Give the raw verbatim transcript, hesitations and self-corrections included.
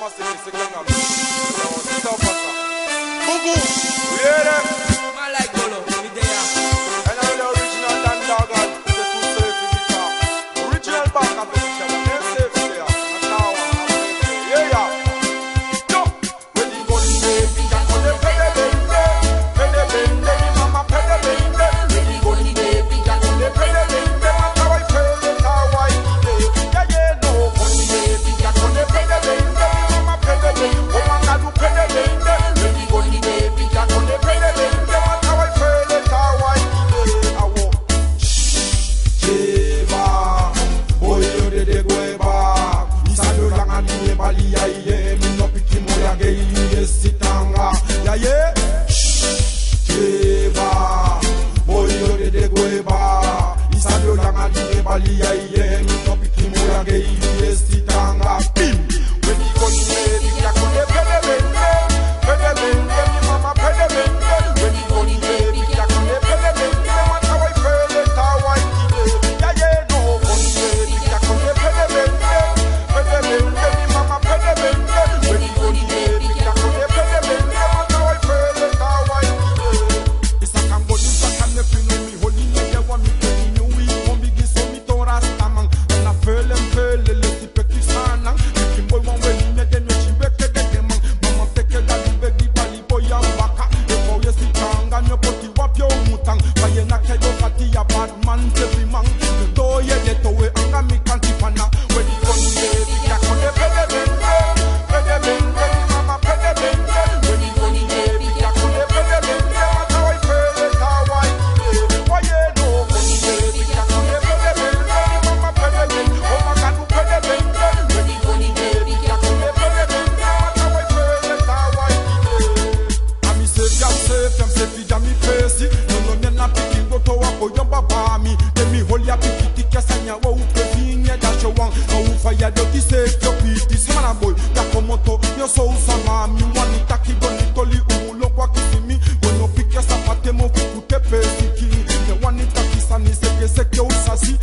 Masi, masi, kenga. Bugu, yere. Man like Golo, mi dey ya. And I the original Dan Dog, and the two thirty guitar. Original back of the picture, but dem safe there. And now, yeah, yeah. Yo. Jeba, boy, yo dede gwe bak. Isa do langa di ye bali ya ye. Mi no piki mo ya ge ye sitanga. Ya ye. Jeba, boy, yo dede gwe bak. Isa do langa di ye bali ya ye. Mi no piki mo ya ge ye sitanga. Bim. When you go to the baby, ya go the pele bende, pele bende, mi mama pele bende. When you go to the baby, ya go the pele bende. What how I feel it, how I feel it. Yeah, yeah, no, go to the baby, ya go the pele bende, pele bende, mi mama pele bende. When you go to the baby, ya go the pele bende. What how I feel it, how I feel it. Isa kan go, isa kan ne finu mi holi ne ya wa mi peki mi wi kon bigi so mi ton rastaman. Na fele fele le ti peki sanan. Pikin boy wan weli ne den weti weke den den man. Mama teke dadi begi bali boy a baka. E boy e sitanga nyo poti wapi o mutan. Fa ye na ke do fati ya bad man sefi man. Do ye de to we anga mi kanti fana. When you go to the baby, ya go the pele bende, pele bende, mi mama pele bende. When you go to the baby, ya go the pele bende. What how I feel it, how I feel it. Why you no go to the baby, ya go the pele bende, mi mama pele bende. Oh my God, you pele bende. When you go to the baby, ya go the pele bende. What how I feel it, how I feel it. Ami se jam se, jam se fi jam mi pesi. No, no, mi na pikin go to wa ko yamba ba mi. Then mi holi a pikin tiki sanya wa u pe fi nye da show wan. No, u fa ya do ki se fi o piti. Simana boy, ya komoto, yo so u sama. Mi wani taki go ni toli u lo kwa kisi mi. Go no piki a sapate mo fi kute pesi ki. Mi wani taki sani seke seke u sasi.